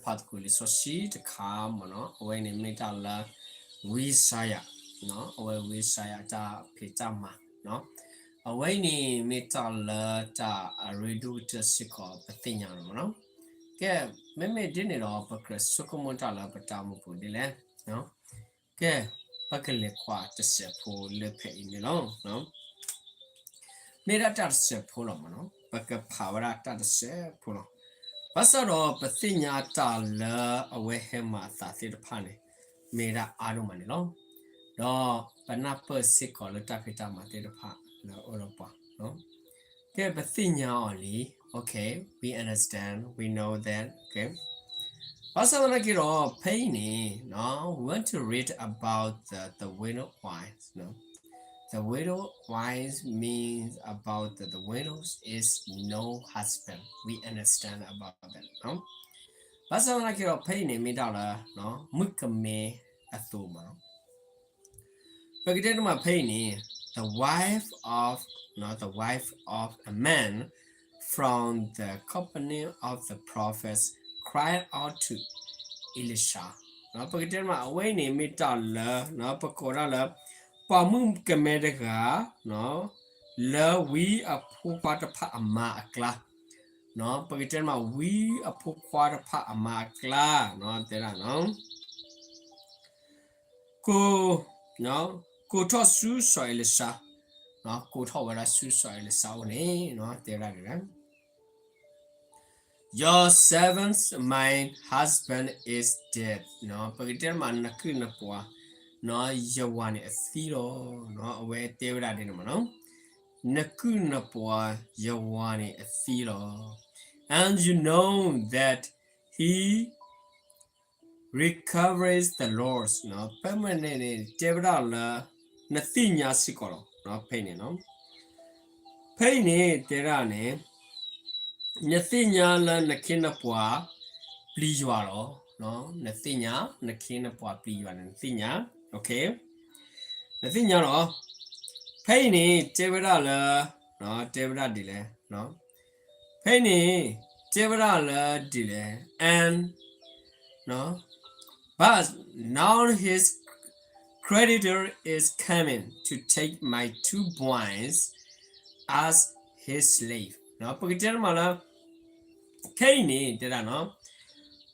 ဖးသကိးလံာ်စီဆှံတခါမ့ၢ်နီၤ, အဝဲန့ၣ်မ့ၢ်တၢ်လၢ ဝံယၡါယၤ, အဝဲဝံယၡါယၤတၢ်ဖံးတၢ်မၤ, အဝဲအံၤန့ၣ်မ့ၢ်တၢ်လၢတၢ်အရ့ဒိၣ်ကတၢၢ်စ့ၢ်ကီးပသ့ၣ်ညါလီၤမ့ၢ်နီၤ. ကဲ, မ့မ့ၢ်ဒ်န့ၣ်ဒီး ပကြၢးဆိကမိၣ်တၢ်လၢပတၢ်အိၣ်မူပူၤဒ်လဲၣ်. ကဲ, ပကလဲၤကွၢ်တစဲးဖိလၢဖဲအံၤန့ၣ်လီၤ. မ့ၢ်ဒၣ်တၢ်တစဲးဖိလီၤမ့ၢ်နီၤ, ပကဖးဝဲဒၣ်တၢ်တစဲးဖိလီၤ. ဘၣ်ဆၣ်ဒီးပသ့ၣ်ညါတၢ်လၢအဝဲဟဲမၤအသးသ့ၣ်တဖၣ်န့ၣ် မ့ၢ်ဒၣ်အါဒိၣ်မးန့ၣ်လီၤ. ဒီးပနၢ်ပၢၢ်စ့ၢ်ကီးလၢတၢ်ဖံးတၢ်မၤသ့ၣ်တဖၣ်လၢအအိၣ်ဒီးပှၤ ကဲ, ပသ့ၣ်ညါအီၤလံ. Okay, we understand, we know that. Okay. ဘၣ်ဆၣ်သနာ်က့ဒီး ဖဲအံၤန့ၣ် we want to read about the, the widow wife. The widow wife means about the, the widow is no husband. We understand about that. ဘၣ်ဆၣ်သနာ်က့ဒီး ဖဲအံၤန့ၣ်မ့ၢ်ဒၣ်လၢ မုၣ်ကမဲအသိးမ့ၢ်နီၤ. ပကတဲတမးဖဲအံၤန့ၣ် the wife of, the wife of a man from the company of the prophets cried out to Elisha. ပကတဲတမး အဝဲအံၤန့ၣ်မ့ၢ်တၢ်လၢ ပကိးဒၣ်လၢ ပှၤမုၣ်ကမဲတဂၤ လၢဝံအဖိခွါတဖၣ်အမါအကျါ, ပကတဲတမး ဝံအဖိခွါတဖၣ်အမါအကျါ တဲဒၣ် ကိး, ကိးထီၣ်ဆူစီၤအ့လၡါ, ကိးထီၣ်ဝဲဒၣ်ဆူစီၤအ့လၡါအအိၣ်န့ၣ် တဲဝဲဒၣ်ဒ်လဲၣ်. Your servant, my husband is dead. ပကတဲတမး နကုၢ်နပှၤ ယဝၤန့ၣ်အသံလီၤ. အဝဲတဲဝဲဒၣ်ဒ်န့ၣ်မ့ၢ်နီၤ, နကုၢ်နပှၤ ယဝၤန့ၣ်အသံလီၤ. And you know that he recovered the lost. ဖဲမ့ၢ်န့ၣ်န့ၣ် တဲဝဲဒၣ်လၢ နသ့ၣ်ညါစ့ၢ်ကီးလီၤ ဖဲအံၤန့ၣ်နီၤ. ဖဲအံၤန့ၣ် တဲဒၣ်န့ၣ် နသ့ၣ်ညါလၢနခ့နပှၤပျံၤယွၤလီၤ. နသ့ၣ်ညါ နခ့နပှၤပျံၤယွၤန့ၣ် နသ့ၣ်ညါ, နသ့ၣ်ညါလီၤ. ဖဲအံၤန့ၣ် တဲဝဲဒၣ်လၢ တဲဝဲဒၣ်ဒ်လဲၣ်. ဖဲအံၤန့ၣ် တဲဝဲဒၣ်လၢဒ်လဲၣ် and, but now his creditor is coming to take my two boys as his slave. ပကတဲတမးလၢ ခဲအံၤန့ၣ် တဲဒၣ်နီၤ,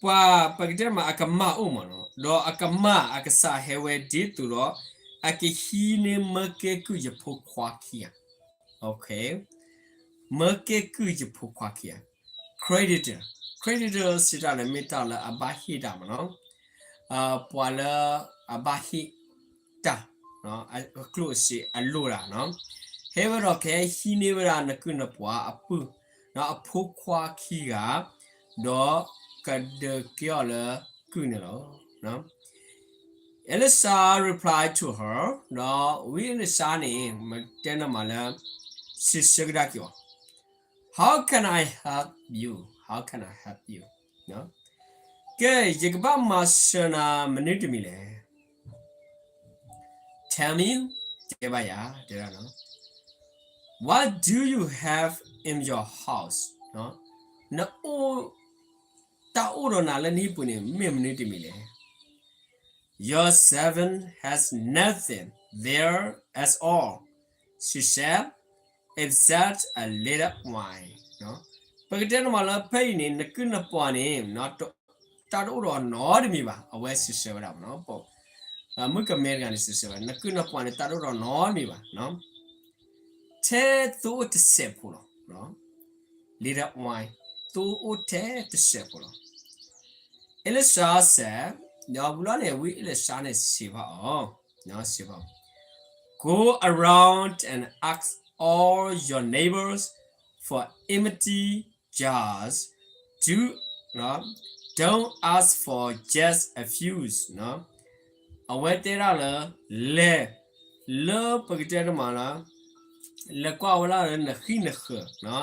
ပှၤပကတဲတမး အကမၢ်အိၣ်မ့ၢ်နီၤ, ဒီးအကမၢ်အကစၢ်ဟဲဝဲဒ်သိးဒီး အကဟံးန့ၢ်မၢကဲကုၢ်ယဖိခွါခံဂၤ, မၢကဲကုၢ်ယဖိခွါခံဂၤ, creditor, creditor စံးတၢ်န့ၣ် မ့ၢ်တၢ်လၢအဘၣ်ဟ့ၣ်တၢ်မ့ၢ်နီၤ, ပှၤလၢအဘၣ်ဟ့ၣ်တၢ် အကျိၣ်အစ့အလိၣ်တၢ်နီၤ, ဟဲဝဲဒီးကဟဲဟံးန့ၢ်ဝဲဒၣ်နကုၢ်နပှၤအပုၢ် အဖိခွါခံဂၤ, ဒီးကဒုးကဲအီၤလၢကုၢ်န့ၣ်လီၤ. Elisha replied to her, ဒီးဝံအ့လံၡါန့ၣ် မ့ၢ်တဲနမးလၢ စံးဆၢကဒါက့ၤအီၤ, How can I help you? How can I help you? ကဲ ယကဘၣ်မၤစၢၤနၤမနုၤတမံၤလဲၣ်. Tell me, တဲဘၣ်ယၤ, တဲဒၣ်နီၤ, what do you have in your house? နအိၣ်, တၢ်အိၣ်ဒီးနၤလၢနဟံၣ်ပူၤန့ၣ် မ့ၢ်မနုၤတမံၤလဲၣ်. Your servant has nothing there at all, she said, except a little wine. ပကတဲနမးလၢဖဲအံၤန့ၣ် နကုၢ်နပှၤန့ၣ် တၢ်တအိၣ်ဒီးနီတမံၤဘၣ်, အဝဲစံးဆၢဝဲဒၣ်မ့ၢ်နီၤ, မုၣ်ကမဲတဂၤန့ၣ် စံးဆၢဝဲ နကုၢ်နပှၤန့ၣ် တၢ်တအိၣ်ဒီးနီတမံၤဘၣ်, ထဲသိအိၣ်တစဲးဖိလီၤ, little wine, သိအိၣ်ထဲတစဲးဖိလီၤ. Elisha said, ဒီးဝံၤလီၤန့ၣ် ဝံအ့လံၡါန့ၣ်စံးဘၣ်အီၤ, စံးဘၣ်, Go around and ask all your neighbors for empty jars, do, don't ask for just a few. အဝဲတဲဒၣ်လၢ လဲၤ လၢပကတဲတမးလၢ လဲၤကွၢ်ဝဲဒၣ်လၢနဟံၣ်နဃၢၤ,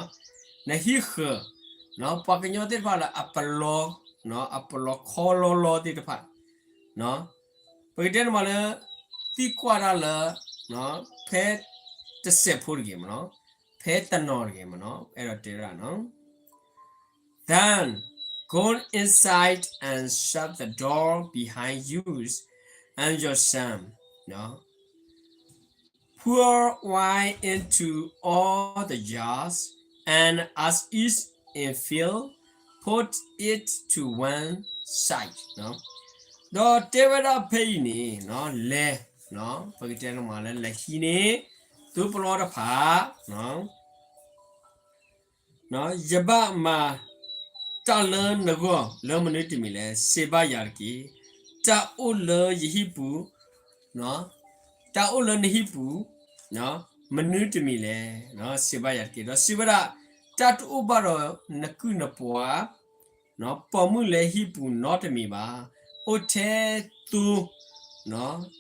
နဟံၣ်ဃၢၤ, ပှၤကညီသ့ၣ်တဖၣ်လၢအပလီ, အပလီခီလီလီသ့ၣ်တဖၣ်, ပကတဲတမးလၢ သံကွၢ်တၢ်လၢ ဖဲတစဲးဖိတဂ့ၤမ့ၢ်နီၤ, ဖဲတနီၤတဂ့ၤမ့ၢ်နီၤ, အဲၣ်ဒိးတဲဝဲဒၣ်နီၤ. Then Go inside and shut the door behind you and your son. Pour wine into all the jars, and as is in field, put it to one side. ဒီးတဲဝဲဒၣ်ဖဲအံၤန့ၣ် လဲၤ, ပကတဲတမးလၢ လဲၤဟံးန့ၢ် သိပလီတဖၣ် ယဘၣ်မၤတၢ်လၢနဂီၢ်လၢမနုၤတမံၤလဲၣ်, စံးဘၣ်ယၤတက့ၢ်. တၢ်အိၣ်လၢယဟံၣ်ပူၤ, တၢ်အိၣ်လၢနဟံၣ်ပူၤ မနုၤတမံၤလဲၣ်, စံးဘၣ်ယၤတက့ၢ်. ဒီးစံးဝဲဒၣ်, တၢ်တအိၣ်ဘၣ်ဒီးနကုၢ်နပှၤ ပိာ်မုၣ်လၢဟံၣ်ပူၤနီတမံၤဘၣ်. အိၣ်ထဲသိ,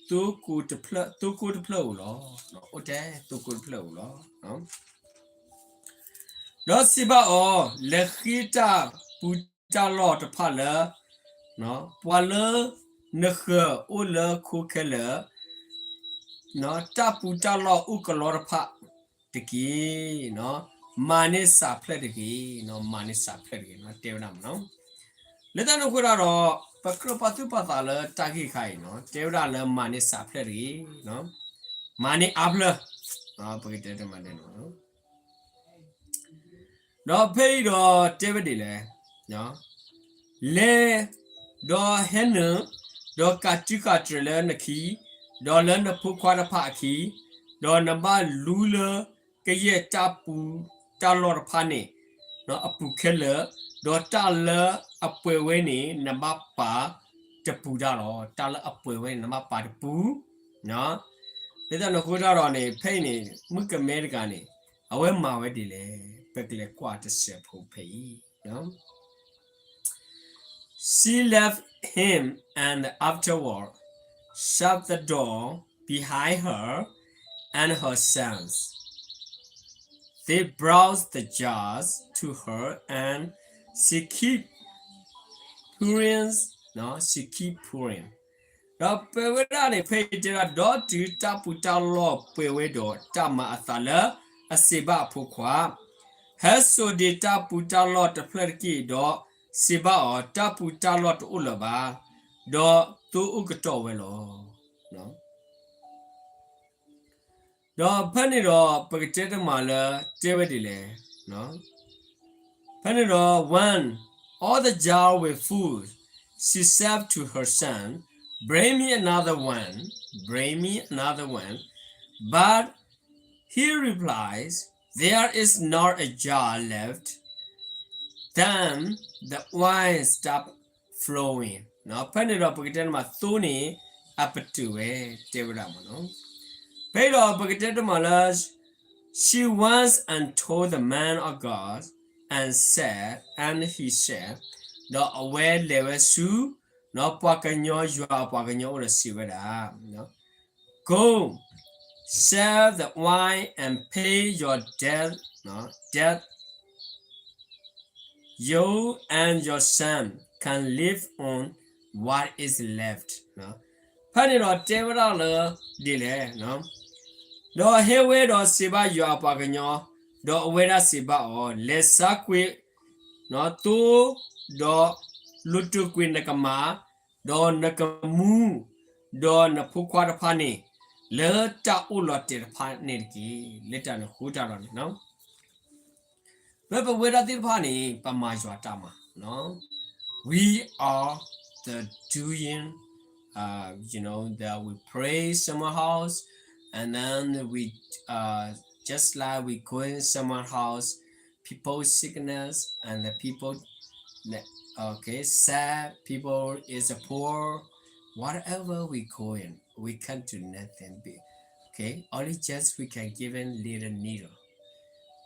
သိကိးတဖျၢၣ်, သိကိးတဖျၢၣ်ဧိၤလီၤ. အိၣ်ထဲသိကိးတဖျၢၣ်ဧိၤလီၤ. ဒီးစံးဘၣ်အီၤ, လဲၤဃ့တၢ်ပူၤတၢ်လီၢ်တဖၣ်လၢ ပှၤလၢနဃၢၤအိၣ်လၢခိခဲလၢာ်, တၢ်ပူၤတၢ်လီၢ်အိၣ်ကလီတဖၣ်တက့ၢ်. မၤန့ၢ်စးဖျၢၣ်တဂ့ၤ, မၤန့ၢ်စးဖျၢၣ်တဂ့ၤ, တဲဝဲဒၣ်မးနီၤ. လၢတၢ်န့ၣ်အဃိတၢ်ဒီး ပကြၢးပာ်သူၣ်ပာ်သးလၢတၢ်ဂ့ၢ်တခါအံၤနီၤ, တဲဝဲဒၣ်လၢမၤန့ၢ်စးဖျၢၣ်တဂ့ၤ, မၤန့ၢ်အါဖျၢၣ်, ပကတဲတမးဒဲးနီၤ. ဒီးဖဲအံၤဒီးတဲဝဲဒ်လဲၣ်, လဲၤ, ဒီးဟဲနုာ်, ဒီးကးတံာ်ဃာ်တြဲၤလၢနခံ, ဒီးလၢနဖိခွါတဖၣ်အခံ, ဒီးနဘၣ်လူလၢကယဲၢ်တၢ်ပူၤတၢ်လီၢ်တဖၣ်န့ၣ် အပူၤခဲလၢာ်, ဒီးတၢ်လၢအပှဲၤဝဲန့ၣ် နဘၣ်ပာ်တပူၤတၢ်လီၤ. တၢ်လၢအပှဲၤဝဲန့ၣ် နဘၣ်ပာ်တပူၤ, လၢတၢ်န့ၣ်အဃိတၢ်ဒီးန့ၣ် ဖဲအံၤန့ၣ် မုၣ်ကမဲတဂၤန့ၣ် အဝဲမၤဝဲဒ်လဲၣ်, ပကလဲၤကွၢ်တစဲးဖိဖဲအံၤ. She left him and afterward shut the door behind her and her sons. They brought the jars to her and she keep pouring, she keep pouring. ဒီးပဝဲဒၣ်န့ၣ် ဖဲအံၤတဲဒၣ် ဒီးတုၤတၢ်ပူၤတၢ်လီၢ်ပှဲၤဝဲဒီး တၢ်မၤအသးလၢအစံးဘၣ်အဖိခွါ, ဟဲစိာ်ဒံးတၢ်ပူၤတၢ်လီၢ်တဖျၢၣ်တက့ၢ်, ဒီးစံးဘၣ်အီၤ, တၢ်ပူၤတၢ်လီၢ်တအိၣ်လၢၤဘၣ်, ဒီးသိအိၣ်ကတီၢ်ဝဲလီၤ. ဒီးဖဲန့ၣ်ဒီး ပကတဲတမးလၢ တဲဝဲဒ်လဲၣ်, ဖဲန့ၣ်ဒီး when all the jars were full, she said to her son, Bring me another one, bring me another one. But he replies, There is not a jar left. Then the wine stopped flowing. ဖဲန့ၣ်ဒီးပကတဲတမး သိန့ၣ် အပတုာ်ဝဲ တဲဝဲဒၣ်မးနီၤ. ဖဲအံၤဒီးပကတဲတမးလၢ she went and told the man of God and said, and he said, ဒီးအဝဲလဲၤဝဲဆူ ပှၤကညီယွၤအပှၤကညီအိၣ်ဒီးစံးဝဲဒၣ်, Go, sell the wine and pay your debt, debt, You and your son can live on what is left. ဖဲန့ၣ်ဒီးတဲဝဲဒၣ်လၢ ဒ်လဲၣ်, ဒီးဟဲဝဲဒီးစံးဘၣ်ယွၤအပှၤကညီ, ဒီးအဝဲဒၣ်စံးဘၣ်အီၤ, လဲၤဆါကွံာ် သိ, ဒီးလိာ်တၢၢ်ကွံာ်နကမၢ်, ဒီးနကမူ, ဒီးနဖိခွါတဖၣ်န့ၣ် လၢတၢ်အိၣ်လီၤတဲာ်တဖၣ်န့ၣ်တက့ၢ်. လၢတၢ်န့ၣ်အဃိတၢ်ဒီးန့ၣ် ပဝဲဒၣ်သ့ၣ်တဖၣ်န့ၣ် ပမၤယွၤတၢ်မၤ, we are the doing, uh, you know, that we pray somewhere house, and then we, uh, just like we going somewhere house, people sickness and the people, okay, sad, people is poor, whatever we going, we can't do nothing big. Okay, only just we can give in little needle.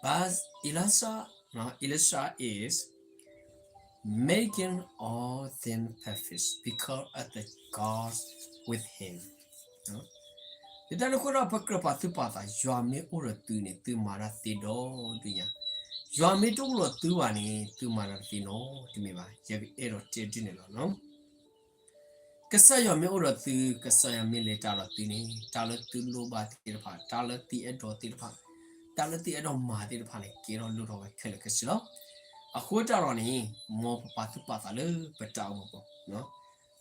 But Elisha, no, Elisha is making all things perfect because of the God with him. လၢတၢ်န့ၣ်အဃိဒီး ပကြၢးပာ်သူၣ်ပာ်သး ယွၤမ့ၢ်အိၣ်ဒီးသုန့ၣ် သုမၤတၢ်သ့ဒီဒူၣ်ညါ, ယွၤမ့ၢ်တအိၣ်ဒီးသုဘၣ်န့ၣ် သုမၤတၢ်တသ့နီတမံၤဘၣ်. ယကအဲၣ်ဒိးတဲဒ်န့ၣ်လီၤ. ကစၢ်ယွၤမ့ၢ်အိၣ်ဒီးသု, ကစၢ်ယွၤမ့ၢ်လဲၤတၢ်ဒီးသုန့ၣ် တၢ်လၢသုလိၣ်ဘၣ်သ့ၣ်တဖၣ်, တၢ်လၢသုအဲၣ်ဒိးသ့ၣ်တဖၣ်, တၢ်လၢသုအဲၣ်ဒိးမၤသ့ၣ်တဖၣ်န့ၣ် ကဲထီၣ်လိၣ်ထီၣ်ဝဲခဲလၢာ်ခဲဆ့လီၤ. အဃိတၢ်လီၤန့ၣ် မ်ပပာ်သူၣ်ပာ်သးလၢပတၢ်အိၣ်မူပူၤ,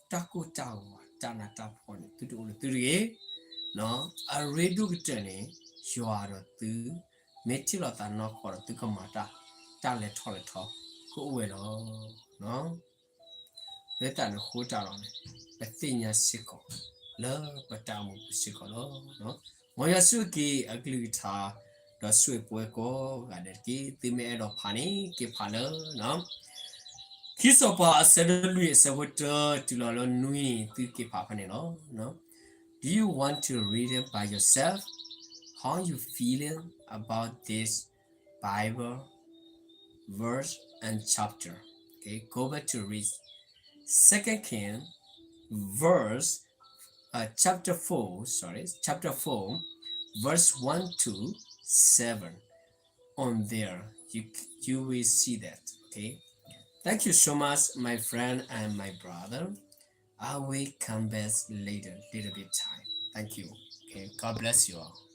တၢ်ကိၢ်တၢ်ဂီၤ တၢ်နးတၢ်ဖှီၣ်န့ၣ် သုတအိၣ်လၢသုတဂ့ၤ, အရ့ဒိၣ်ကတၢၢ်န့ၣ် ယွၤဒီးသု မ့ၢ်ထံၣ်လိာ်သးနီၢ်ကီၢ်ဒီး သုကမၤတၢ် တၢ်လဲၤထီၣ်လဲၤထီ ကအိၣ်ဝဲလီၤ. လၢတၢ်န့ၣ်အဃိတၢ်လီၤန့ၣ် ပသ့ၣ်ညါစ့ၢ်ကီး လၢပတၢ်အိၣ်မူပူၤစ့ၢ်ကီးလီၤ. မ်ယွၤဆိၣ်ဂ့ၤအကလုၢ်ကထါ ဒီးဆိၣ်ဂ့ၤပဝဲကိးဂၤဒဲးတက့ၢ်. သုမ့ၢ်အဲၣ်ဒိးဖးန့ၣ် က့ၤဖးလၢ ခံစီၤပၤအဆၢဒိၣ်လွံၢ်အဆၢဖိတၢ တုၤလီၤလၢနွံ သုက့ၤဖးဖဲန့ၣ်လီၤ. Do you want to read it by yourself? How you feeling about this Bible verse and chapter? Okay, go back to read Second King verse, uh, chapter four, sorry, chapter four, verse one to seven. On there, you you will see that. Okay. Thank you so much, my friend and my brother. I will come back later, little bit time. Thank you. Okay. God bless you all.